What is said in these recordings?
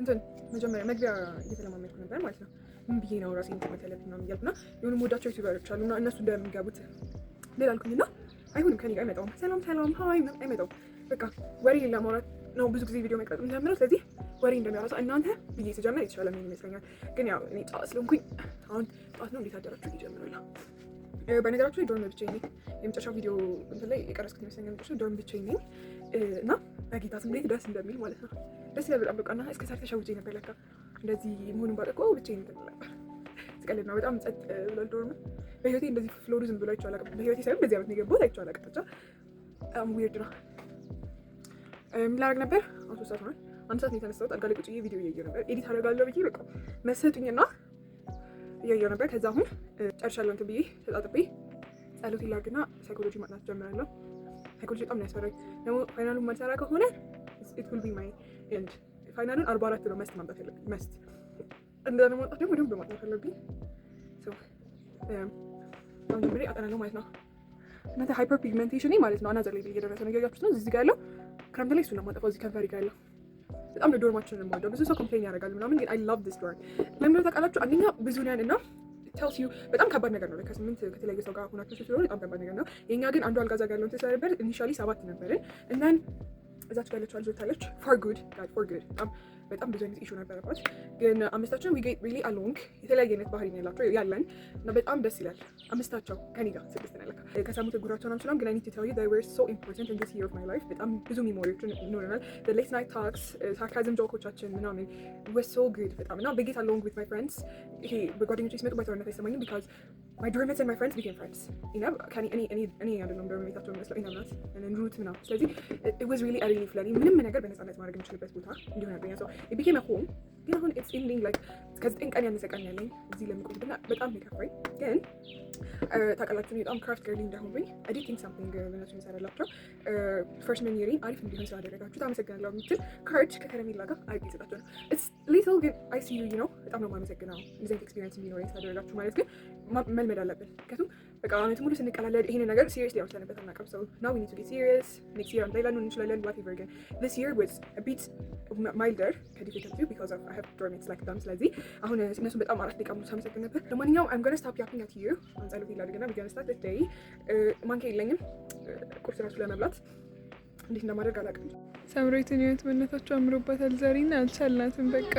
እንትን መጀመሪያ መግቢያ እየተለማመድኩ ነበር ማለት ነው። ምን ብዬ ነው ራሴን ማለት ያለብኝ ምናምን እያልኩ እና የሆኑ የምወዳቸው YouTuber ኦች አሉ እና እነሱ እንደሚገቡት ሌላ አልኩኝ እና አይሆንም፣ ከኔ ጋር አይመጣውም። ሰላም ሰላም hi አይመጣውም። በቃ ወሬ ለማውራት ነው ብዙ ጊዜ ቪዲዮ መቅረጽ የምጀምረው። ስለዚህ ወሬ እንደሚያወራ ሰው እናንተ ብዬ ስጀምር የተሻለ ምን ይመስለኛል። ግን ያው እኔ ጨዋ ስለሆንኩኝ አሁን ጠዋት ነው፣ እንዴት አደራችሁ እጀምራለሁ። በነገራችሁ ላይ dorm ብቻዬን ነኝ። የመጨረሻው ቪዲዮ እንትን ላይ የቀረጽኩት ይመስለኛል። መጨረሻው dorm ብቻዬን ነኝ እና በጌታ ስም እንዴት ደስ እንደሚል ማለት ነው። ደስ ይላል በጣም። በቃ እና እስከ ዛሬ ተሸውጄ ነበር ለካ እንደዚህ መሆኑን ባውቅ እኮ ብቻዬን እንትን ነበር። ስቀልድ ነው። በጣም ጸጥ ብሏል dorm። በህይወቴ እንደዚህ floor ኡ ዝም ብሎ አይቼው አላውቅም። በህይወቴ ሳይሆን በዚህ ዓመት ነው የገባሁት፣ አይቼው አላውቅም። ብቻ በጣም weird ነው። ምን ላደርግ ነበር? አሁን 3 ሰዓት ሆኗል። 1 ሰዓት ነው የተነሳሁት። አልጋ ላይ ቁጭ ብዬ ቪዲዮ እያየሁ ነበር። Edit አደርጋለሁ ብዬ በቃ መሰጡኝና እያየሁ ነበር። ከዛ አሁን ጨርሻለሁ እንትን ብዬ ተጣጥቤ ጸሎት ላድርግና psychology ማጥናት ጀምራለሁ። Psychology በጣም ነው ያስፈራኝ። ደግሞ final ኡን ማልሰራ ከሆነ it will be my end። Final ኡን 44 ነው must ማምጣት ያለብኝ፣ must። እንደዛ ለማውጣት ደግሞ በደንብ ማጥናት አለብኝ። አሁን ጀምሬ አጠናለሁ ማለት ነው። እናንተ hyperpigmentation ማለት ነው another level እየደረሰ ነው። እያያችሁት ነው። እዚህ ጋር ያለው ክረምት ላይ እሱን ነው የማጠፋው። እዚህ ከንፈሪ ጋር ያለው በጣም ነው dorm ኣችንን የምወደው። ብዙ ሰው complain ያደርጋል ምናምን፣ ግን I love this dorm። ለምን ታውቃላችሁ? አንደኛ ብዙ ነን እና tells you በጣም ከባድ ነገር ነው። ከስምንት ከተለያየ ሰው ጋር ሆናችሁ ስትኖሩ በጣም ከባድ ነገር ነው። የኛ ግን አንዱ አልጋ እዛ ጋር ያለው እንትን ስለነበር initially ሰባት ነበርን እና እዛች ጋር ያለችው ልጅ ወታለች for good, God, for good። በጣም በጣም ብዙ አይነት issue ነበረባት። ግን አምስታችን we get really along። የተለያየ አይነት ባህሪ ነው ያላቸው ያለን እና በጣም ደስ ይላል። አምስታቸው ከኔ ጋር ስድስት ነው ያለካ ከሰሙት ጉራቸውን አንችላም። ግን I need to tell you, they were so important in this year of my life። በጣም ብዙ memory ዎችን ይኖረናል። The late night talks፣ sarcasm joke ኦቻችን ምናምን was so good በጣም። እና I get along with my friends። ይሄ በጓደኞቼ ሲመጡ ባይተዋርነት አይሰማኝም because my dormmates and my friends became friends። እኔ እኔ እኔ አይደለም dormmate ኣቸው የሚመስለው፣ ኢና ናት ሩት ምናምን። ስለዚህ it was really a relief ለኔ ምንም ነገር በነፃነት ማድረግ የምችልበት ቦታ እንዲሆን ያደርገኛል። So it became a home። ግን አሁን it's ending፣ like ከ9 ቀን ያነሰ ቀን ያለኝ እዚህ ለምቆይበት፣ በጣም ነው የከፋኝ። ግን ታውቃላችሁ በጣም craft girly እንዳሆንኩኝ editing something ለነሱ የሚሰራላቸው freshman year ኤን አሪፍ እንዲሆን ስላደረጋችሁ ታመሰግናለሁ የምትል ካርድ ከከረሜላ ጋር አሪፍ ይሰጣቸው ነው። It's little ግን I see you you know በጣም ነው የማመሰግነው እንደዚህ አይነት experience እንዲኖረኝ ስላደረጋችሁ። ማለት ግን መልመድ አለብን። ምክንያቱም በቃ አመት ሙሉ ስንቀላለድ ይሄንን ነገር seriously አውርተንበት አናውቅም። So now we need to get serious። Next year አንድ ላይ ላንሆን እንችላለን፣ whatever፣ ግን this year was a bit milder ከ difficulty because of I have dormmates like them። ስለዚህ አሁን እነሱን በጣም 4 ደቂቃ ሙሉ ሳመሰግን ነበር። ለማንኛውም I'm gonna stop yapping at you። አሁን ጸሎት ላድርግና we gonna start the day። ማንኪያ የለኝም ቁርስ ራሱ ለመብላት፣ እንዴት እንደማደርግ አላውቅም። ሳምራዊትን ህይወት በእናታቸው አምሮባታል ዛሬና አልቻልናትም። በቃ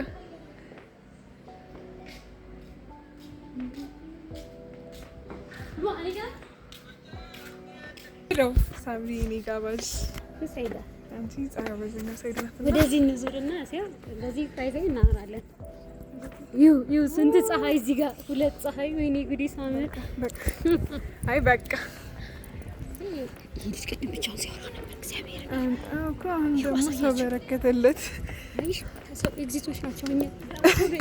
ነው ሳምሪ እኔ ጋባዥ አንቺ ፀሐይ በዚህኛው side ናት። ወደዚህ እንዙርና ሲያ እንደዚህ ታይዘኝ እናወራለን። ይው ስንት ፀሐይ እዚህ ጋር፣ ሁለት ፀሐይ። ወይኔ ጉዴ ሳምር። አይ በቃ። ይሄ ልጅ ቅድም ብቻውን ሲያወራ ነበር። እግዚአብሔር እኮ አሁን ደግሞ ሰው በረከተለት። ሰው exit ኦች ናቸው። እኛ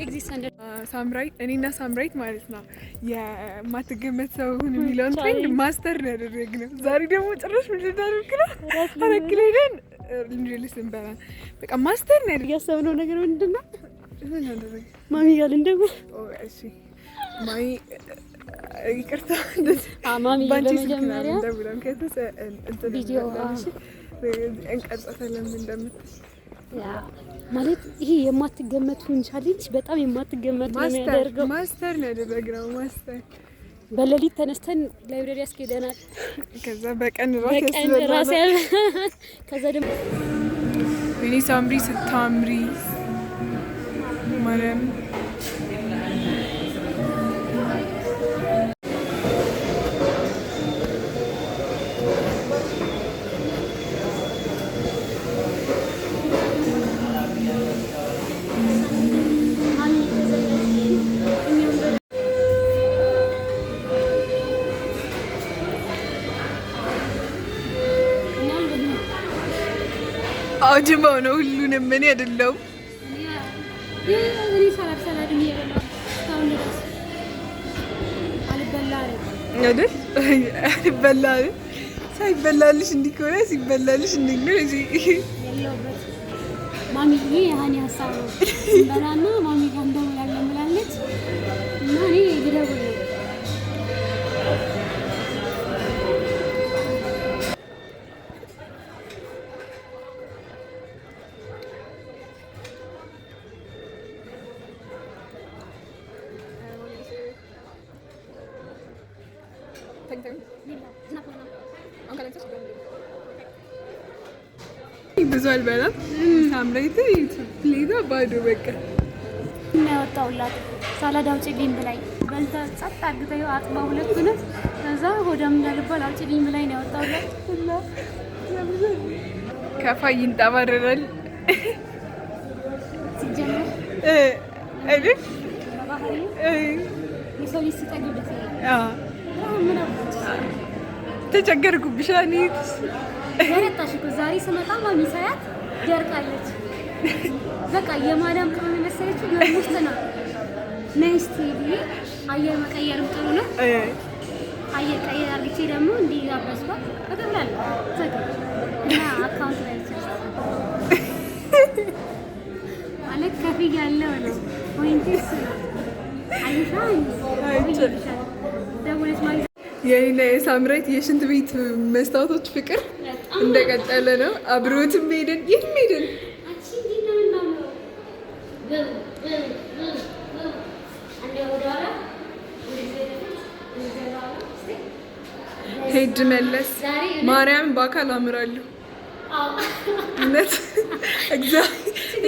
exit ሳንደ ሳምራይት፣ እኔና ሳምራይት ማለት ነው የማትገመት ሰው ሁን የሚለውን trend master ነው ያደረግነው። ዛሬ ደግሞ ጭራሽ ምን ልናደርግ ነው? አራት ኪሎ ሄደን ልንልስ እንበላ። በቃ master ነው ያደረግነው። ያሰብነው ነገር ምንድን ነው? ምን አደረግን? ማሚ ጋር ልንደውል። እሺ ማሚ ይቅርታ። ማሚ ባንቺ ስልክ ነው በመጀመሪያ እንደውለው፣ ምክንያቱም እንትን ቪዲዮ እንላለን፣ እሺ እንቀርጻታለን ምን እንደምትል። Yeah፣ ማለት ይሄ የማትገመቱን challenge በጣም የማትገመቱ ነው master የሚያደርገው። Master ነው ያደረግነው፣ master። በሌሊት ተነስተን library ያስኬደናል። ከዛ በቀን ራት በቀን ራስ ያስበላናል። ያለ ከዛ ደግሞ ወይኔ ሳምሪ ስታምሪ ማርያም። አጅማው ነው ሁሉንም፣ እኔ አይደለሁም። እኔ ሰላድ ሰላድ እየበላሁ እስካሁን ድረስ አልበላ አለኝ። አይደል? አልበላ አይደል? ሳይበላልሽ እንዲህ ከሆነ ሲበላልሽ እንዲህ ነው። እዚህ የለሁበት ማሚ፣ ይሄ የሀኒ ሀሳብ ነው። እንበላና ማሚ ጋር እንደውላለን ብላለች እና እኔ ልደውል ነው። ተኝ። አሁን ካላነሳሽ ብዙ አልበላም። ሳምራይት plate ዋ ባዶ በቃ። እና ያወጣሁላት salad አውጪልኝ ብላኝ በልታ ጸጥ አድርጋ አጥባ ሁለቱንም፣ ከዛ ሆዳም እንዳልባል አውጪልኝ ብላኝ ነው ያወጣሁላት። እና ከፋይ ይንጠባረራል። ሲጀመር አይደል? በባህሪው የሰው ልጅ ሲጠግብ ደስ ይላል። አሁን ምን አባትሽ? ተቸገርኩብሽ እኔ። ገረጣሽ እኮ። ዛሬ ስመጣ ማሚ ሳያት ደርቃለች። በቃ የማዳም ቅመም የመሰለችው dorm ውስጥ ነው። ነይ እስቲ ብዬ አየር መቀየርም ጥሩ ነው። አየር ቀየር አርግቼ ደግሞ እንዲህ ጋበዝኳት። እከፍላለሁ እና account ላይ ብቻ ማለት ከፍያለሁ ነው። Point እሱ ነው። አየሻ ደውለሽ ማለት የኔና የሳምራይት የሽንት ቤት መስታወቶች ፍቅር እንደቀጠለ ነው። አብሮትም ሄደን የትም ሄደን። አንቺ እንዴት ነው የምናምረው? ግቡ ግቡ ግቡ ግቡ። አንዴ ወደኋላ፣ እንደዚህ ወደፊት፣ እንደዚህ ወደኋላ። እስቲ ሄድ መለስ። ዛሬ ማርያም በአካል አምራለሁ። አዎ። እውነት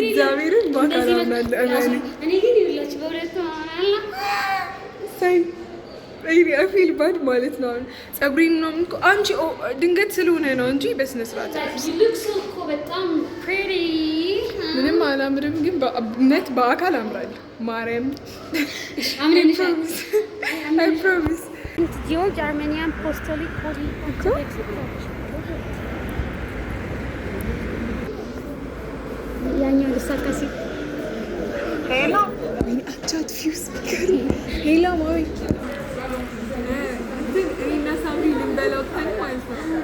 እግዚአብሔርን በአካል እንደዚህ አምራለሁ። እመኒ። እኔ ግን ይኸውላችሁ በሁለቱ አምራለሁ። ሳይ I feel bad ማለት ነው። አሁን ፀጉሬን ነው እኮ አንቺ ድንገት ስለሆነ ነው እንጂ በስነ ስርዓት You look so እኮ በጣም pretty። ምንም አላምርም፣ ግን በእውነት በአካል አምራለሁ። ማርያም። አምነንሻል። I promise። George Armenian Apostolic Holy Orthodox Church። ያኛው ሊሳካ ሲል ወይኔ አንቺ አጥፊው speaker። ሌላ ማዊ እንትን እኔና ሳምሪ ልንበላ ወጥተን ማለት ነው።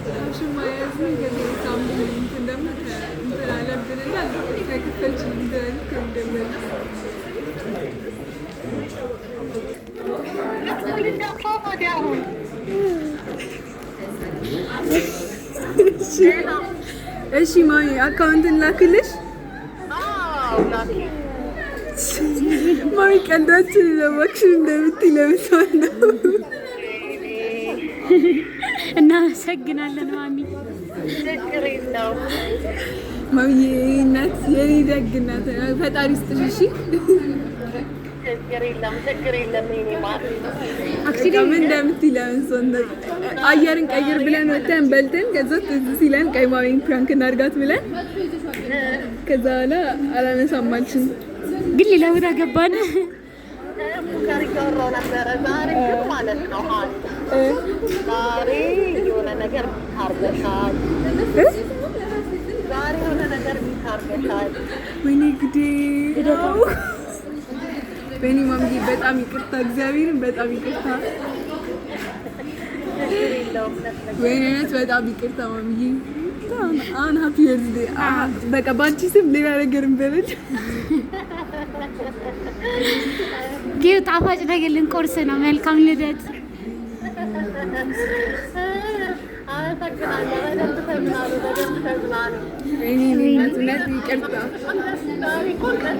Cash ማያዝን ከዚ ሳምሪ እንትን ደግሞ እንትን አለብንና ከክፈልች እንትን እንደመልስ። እሺ ማሚ፣ አካውንትን ላክልሽ። ማሚ ቀልዳችን ለማክሽን እንደምትይ ለምሳሌ ነው። እናመሰግናለን ማሚ። ማሚ የኔ እናት፣ የኔ ደግ እናት፣ ፈጣሪ ስጥሽ። እሺ። ችግር የለም፣ ችግር የለም የኔ ማር። በቃ ምን እንደምትይ ለምን ሰው አየርን ቀይር ብለን ወተን በልተን ከዛ ትዝ ሲለን ቀይ ማሚን prank እናድርጋት ብለን ከዛ በኋላ አላነሳም አልሽኝ። ግን ሌላ ቦታ ገባን። እሙ ጋር እያወራሁ ነበረ። ዛሬ ግን ማለት ነው ዛሬ የሆነ ነገር አርገሻል። ዛሬ የሆነ ነገር አርገሻል። ወይኔ ጉዴ! ወይኔ ማሚዬ በጣም ይቅርታ፣ እግዚአብሔርን በጣም ይቅርታ። ችግር የለውም። ወይኔ እውነት በጣም ይቅርታ ማሚዬ። አሁን happy birthday። በቃ በአንቺ ስም ሌላ ነገር እንበለል። ይኸው ጣፋጭ ነገር ልንቆርስ ነው። መልካም ልደት። አመሰግናለሁ። በደንብ ተዝናኑ፣ በደንብ ተዝናኑ። ወይኔ እውነት እውነት ይቅርታ። ዛሬ እኮ ቀን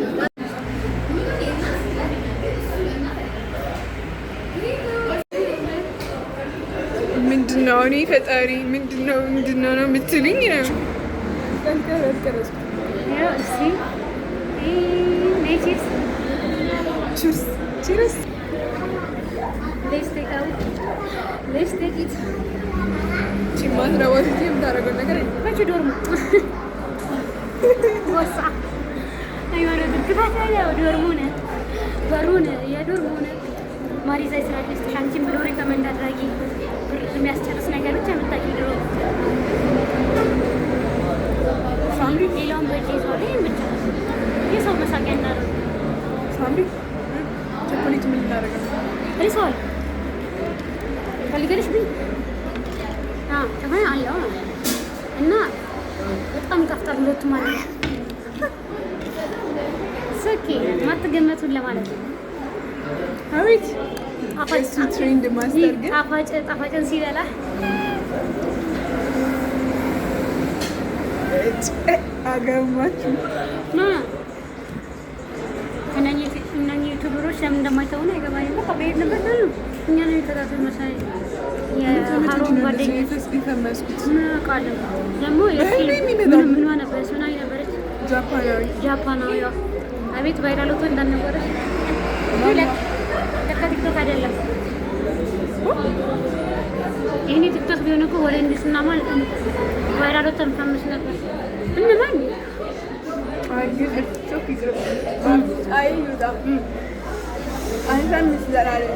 ምንድነው? እኔ ፈጣሪ ምንድነው ምንድነው ነው የምትሉኝ ነው። ይኸው እስኪ ነይ cheers። Cheers, cheers። Let's take out, let's take it። ማትረባ ሴት የምታደርገው ነገር መቼ dorm ወሳ የሆነ ግርግታት ያለው dorm ኡን በሩን የ dorm ኡን ማሪዛ ስራ ልስጥሽ አንቺን ብሎ recommend አድራጊ ብር የሚያስጨርስ ነገር ብቻ የምታውቂ ድሮ ሳምሪ። ሌላውን በእጅ ይዟል። ይሄን ብቻ የሰው መሳቂያ እናደርግ። ሳምሪ፣ ቸኮሌቱ ምን ልናደርገው? ርሰዋል ፈልገሽ ብኝ ከሆነ አለው ማለት ነው። እና በጣም ይጣፍጣል ሁለቱም ማለት ነው። Okay ማትገመቱን ለማለት ነው። አቤት። ጣፋጭ እሱ trend master ግን ጣፋጭ ጣፋጭን ሲበላ አገማችሁ። No, እነኚህ YouTuber ኦች ወንዶች ለምን እንደማይተውን አይገባኝም። በቃ በሄድንበት ነው እኛ ነው የሚከታተል መሰለኝ። የሀሮን ጓደኞች የፈመስኩት ምን አውቃለሁ። ደግሞ በህልሜ የሚመጣው። ምኗ ነበረች? ምናዊ ነበረች? ጃፓናዊ። ጃፓናዊዋ። አቤት viral ወጥቶ እንዳልነበረ። ለካ ቲክቶክ አይደለም። ይህኔ ቲክቶክ ቢሆን እኮ ወደ እንድስና ማለት viral ወጥተን ፈምስ ነበር። እነማን? አይ ግን ቲክቶክ ይቅርብ። አይ ይውጣ። አንተም ዘላለም።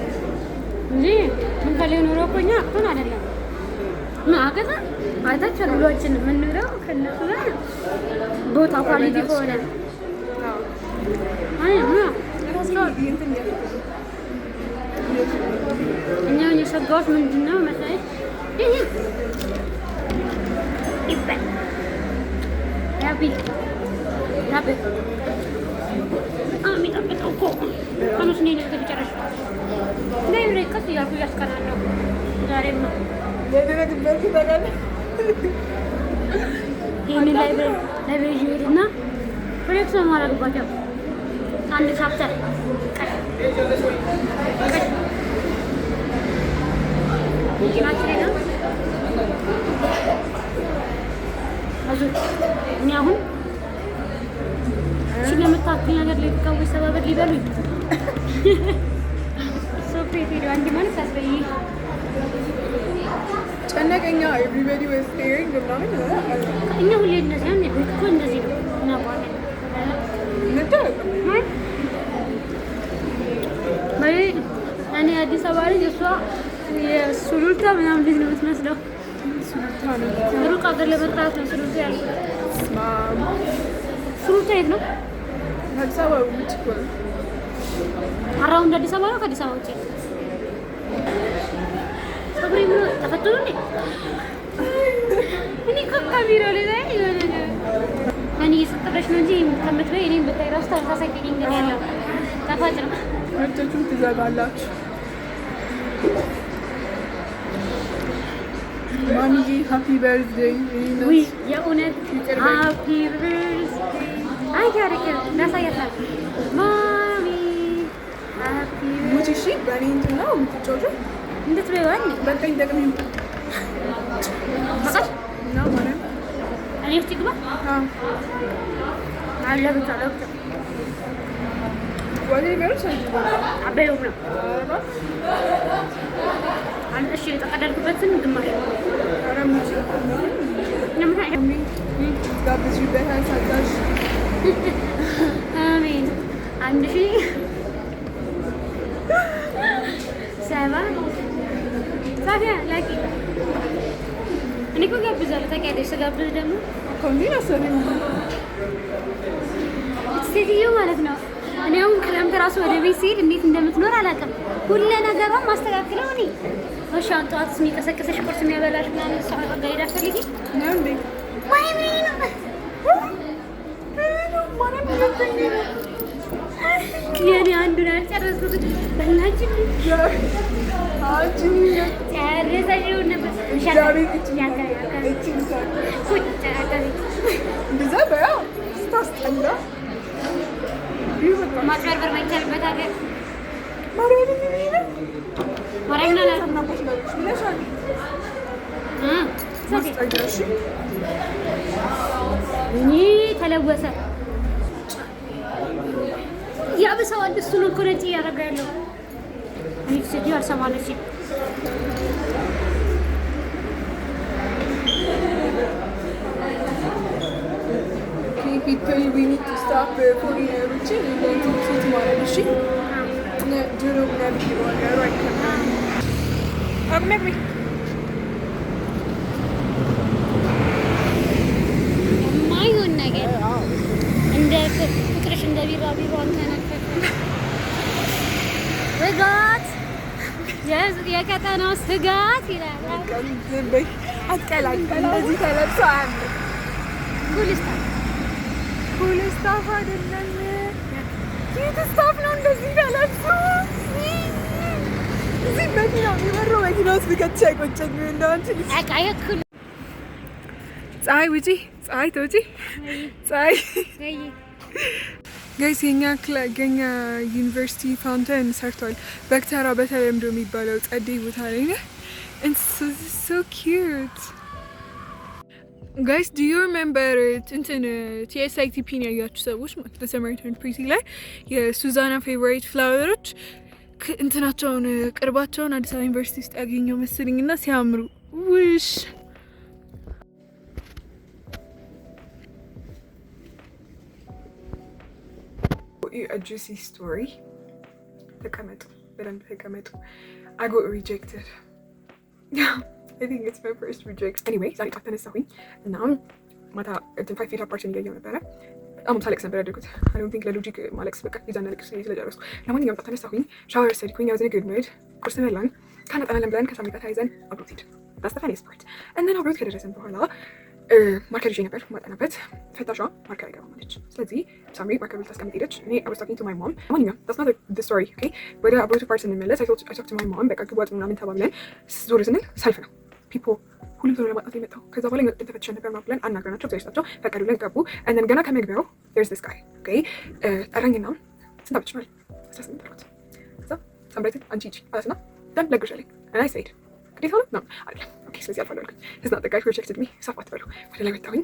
እንጂ ምን ከሌው ኖሮ እኮ እኛ አቅቶን አይደለም። ምን አቀታ አይታችኋል። ውሏችን የምንውለው ከእነሱ ጋር ቦታ quality ከሆነ አይ ምን እንትን እያልኩ ነው። እኛ የሰጋሁት ምንድን ነው መሰለኝ፣ ይሄ ይበል ያቢ ያቢ በጣም የሚጣፍጠው እኮ ቀኑስ እኔ ነገር ጨረሽ ላይ ቀስ እያልኩ እያስቀናለሁ ዛሬማ። የደረግበት ታውቃለህ። ይህንን library ሄድና flex ነው የማደርግባቸው። አንድ chapter ቀስ ቀስ መኪናችን ላይ ነው። አዙር እኔ አሁን እቺ ለምታክል ነገር ሊቀው ሰባበር ሊበሉኝ ሶፌ ሄዱ አንድ ማለት አስበይ። ጨነቀኛ። Everybody was staring ምናምን። እኛ ሁሌ እንደዚህ ነው። ቤት እኮ እንደዚህ ነው እናውቀዋለን። እንታወቅም። እኔ አዲስ አበባ ልጅ፣ እሷ የሱሉልታ ምናምን ልጅ ነው የምትመስለው። ሱሉልታ ነው። ሩቅ ሀገር ለመጥራት ነው ሱሉልታ ያልኩት። ስማም። ሱሉልታ የት ነው? አዲስ አበባ ውጭ እኮ ነው። Around አዲስ አበባ ነው ከአዲስ አበባ ውጭ? ፀጉሬ ምን ተፈቶ ነው እንዴ? እኔ እኮ ካሜራ ላይ ላይ የሆነ እኔ እየሰጠረች ነው እንጂ ከምትበይ እኔም ብታይ እራሱ ተመሳሳይ feeling ነው ያለው። ጣፋጭ ነው። ሁለታችሁም ትዘጋላችሁ። ማሚዬ happy birthday። ውይ የእውነት happy birthday። አይ ያረከ ላሳያት ማሚ happy ሙቺ እሺ፣ በእኔ እንትን ነው የምትጫወቺው። እንድትበይው አይደል? በቃኝ፣ ጠቅሚው። በቃሽ። እና ማርያም። እኔ ውስጥ ይግባ። አዎ። አለ ብቻ ለብቻ። ወደ ሊበሮች አበይውም ነው። አንድ እሺ የጠቀለልኩበትን ግማሽ። ኧረ ሙቺ። ጋብዥበታል ሳታሽ። አሜን። 1007 ሳፊያ ላኪ። እኔ እኮ ጋብዛለሁ ታውቂያለሽ። ስጋብዝ ደግሞ አካውንቴን አሰሪ። ሴትዮ ማለት ነው። እኔ አሁን ክረምት ራሱ ወደ ቤት ሲሄድ እንዴት እንደምትኖር አላውቅም። ሁለ ነገሯን ማስተካክለው እኔ። እሺ አሁን ጠዋት የሚቀሰቅሰሽ ቁርስ የሚያበላሽ ምናምን እሷ guide አትፈልጊ? ነው እንዴ? ወይ ምን ነው? ማርያም እየተኝ ነው። የኔ አንዱን አልጨረስኩትም። በላችን። አንቺ። ጨርሰሽው ነበር። እግዚአብሔር እቺ ቁጭ አካባቢ። እንደዛ በያ ስታስጠላ። ይህ በቃ ማጭበርበር ማይቻልበት ሀገር። ማርያም ነው። ማርያም ነው። ሳናቆች ብለሻል። ማስጠጊያ እሺ። እኔ ተለወሰ ያብሰዋል። እሱ ነው እኮ ነጭ እያደረገ ያለው። እኔ ሴትዮ አልሰማለችም። People, we need to stop foreigner ኦችን እንደዚህ treat ማድረግ እሺ። ድሮ ምናምን ሀገሩ አይከብድም። አቅሜ አቅሜ። የማይሆን ነገር እንደ ፍቅርሽ እንደ ቢራቢሮ አንተነፈፈ ስጋት የቀጠናው ስጋት ይላል። ዝም በይ አትቀላቅል። እንደዚህ ተለብሶ አያምርም። Cool stuff። Cool stuff አይደለም፣ cute stuff ነው። እንደዚህ ተለብሶ እዚህ መኪና የሚበረው መኪና ውስጥ ብከትሽ አይቆጨኝም። እንደው አንቺ ልጅ። በቃ ይሄ cool። ፀሐይ ውጪ፣ ፀሐይ ተውጪ፣ ፀሐይ። Guys፣ የኛ ዩኒቨርሲቲ fountain ሰርቷል። በክተራ በተለምዶ የሚባለው ጸዴ ቦታ ላይ ነህ። It's so cute, guys. Do you remember እንትን TSITP ን ያያችሁ ሰዎች ማለት በ Summer Turn Pretty ላይ የሱዛና favorite flower ኦች እንትናቸውን ቅርባቸውን አዲስ አበባ ዩኒቨርሲቲ ውስጥ ያገኘው መሰለኝ እና ሲያምሩ ውሽ። Juicy story። ተቀመጡ፣ በደንብ ተቀመጡ። I got rejected. I think it's my first rejection. Anyway፣ ዛሬ ጠዋት ተነሳሁኝ እና ማታ እንትን Five Feet Apart ን እያየሁ ነበረ። በጣም ሳለቅስ ነበር ያደርኩት። I don't think ለ logic ማለቅስ በቃ የዛን ልቅስ ስለጨረስኩ። ለማንኛውም ጠዋት ተነሳሁኝ፣ ሻወር ወሰድኩኝ፣ I was in a good mood፣ ቁርስ በላን፣ ካናጠናለን ብለን ከሳሚ ጋር ተያይዘን አብሮት ሄድ። That's the funniest part. And then አብሮት ከደረሰን በኋላ marker ይዤ ነበር ማጠናበት። ፈታሿ marker አይገባም አለች። ስለዚህ ሳምሪ marker ልታስቀምጥ ሄደች። እኔ I was talking to my mom። ለማንኛውም that's not the story, okay። ወደ አብሮቱ part ስንመለስ I talked to my mom። በቃ ግቡ አጥኑ ምናምን ተባብለን ዞር ስንል ሰልፍ ነው፣ people፣ ሁሉም ሰው ለማጥናት የመጣው። ከዛ በኋላ ተፈትሸን ነበር ምናምን ብለን አናግረናቸው እግዚአብሔር ይስጣቸው ፈቀዱልን፣ ገቡ። And then ገና ከመግቢያው there's this guy, okay፣ ጠራኝና ስንት ዓመትሽ ነው አለኝ። 18 አልኩት። ከዛ ሳምራይትን አንቺ ሂጂ አላትና then ለግሻለኝ and I said ግዴታ ነው ነው አይደለም፣ okay፣ ስለዚህ አልፋለሁ አልኩኝ። He's not the guy who rejected me። ሳፍ አትበሉ። ወደ ላይ ወጣሁኝ።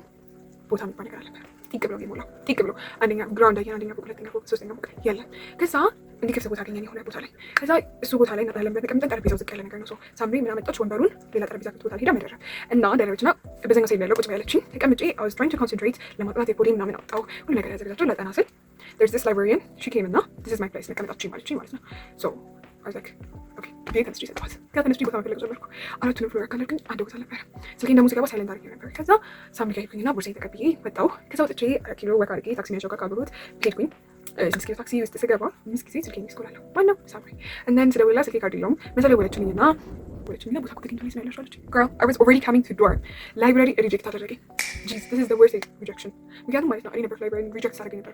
ቦታ የሚባል ነገር አልነበረም። ጢቅ ብሎ የሞላው፣ ጢቅ ብሎ። አንደኛ ground አየን፣ አንደኛ ፎቅ፣ ሁለተኛ ፎቅ፣ ሶስተኛ ፎቅ የለም። ከዛ እንዲህ ክፍት ቦታ አገኘን የሆነ ቦታ ላይ። ከዛ እሱ ቦታ ላይ እናጠናለን ብለን ተቀምጠን ጠረጴዛው ዝቅ ያለ ነገር ነው። ሳምሪ ምን አመጣች? ወንበሩን ሌላ ጠረጴዛ ክፍት ቦታ ላይ ሄዳ መደረብ እና ደረበችና በዛኛው side ያለው ቁጭ ያለችኝ ተቀምጬ I was trying to concentrate ለማጥናት። የፖዲ ምናምን አወጣሁ፣ ሁሉ ነገር ያዘጋጃቸው። ላጠና ስል there's this librarian, she came እና "This is my place፣ መቀመጣችኝ" ማለችኝ ማለት ነው። So I was like, "Okay" ብዬ ተነስቼ ሰጠኋት። ከዛ ተነስቼ ቦታ መፈለግ ጀመርኩ። አራቱንም floor ያካለልኩኝ አንድ ቦታ ነበር። ስልኬን ደግሞ ስገባ silent አድርጌ ነበር። ከዛ ሳምሪ ጋር ሄድኩኝና ቦርሳዬን ተቀብዬ ወጣሁ። ከዛ ወጥቼ 4 ኪሎ walk አድርጌ ታክሲ መያዣው ጋር ከአብሮት ሄድኩኝ። 6 ኪሎ ታክሲ ውስጥ ስገባ አምስት ጊዜ ስልኬን missed call አለው። ማነው? ሳምሪ። And then ስደውልላት ስልኬ ካርድ የለውም። መሰለ ወለችልኝና ቦታ እኮ ተገኝቷል የት ነው ያለሽው አለችኝ። Girl, I was already coming to dorm። Library reject አደረገኝ። Jeez, this is the worst rejection። ምክንያቱም ማለት ነው እኔ ነበር library reject ሳደርግ ነበር።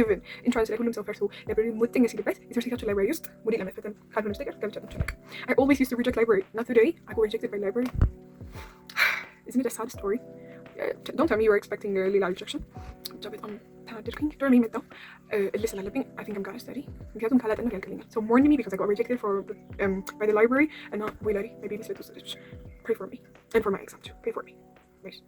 Even entrance ላይ ሁሉም ሰው ፈርቶ library ሙጥኝ ሲልበት የትምህርት ቤታችን library ውስጥ ሞዴል ለመፈተን ካልሆነ በስተቀር ገብቼ አላውቅም። I always used to reject library. Not today. I got rejected by library. Isn't it a sad story? Don't tell me you were expecting ሌላ rejection። ብቻ በጣም ተናደድኩኝ። Dorm የመጣው እልህ ስላለብኝ I think I'm gonna study፣ ምክንያቱም ካላጠናሁ ያልቅልኛል። So mourn me because I got rejected for by the library እና boiler my baby ስለተወሰደች pray for me and for my exam too. Pray for me. Wait.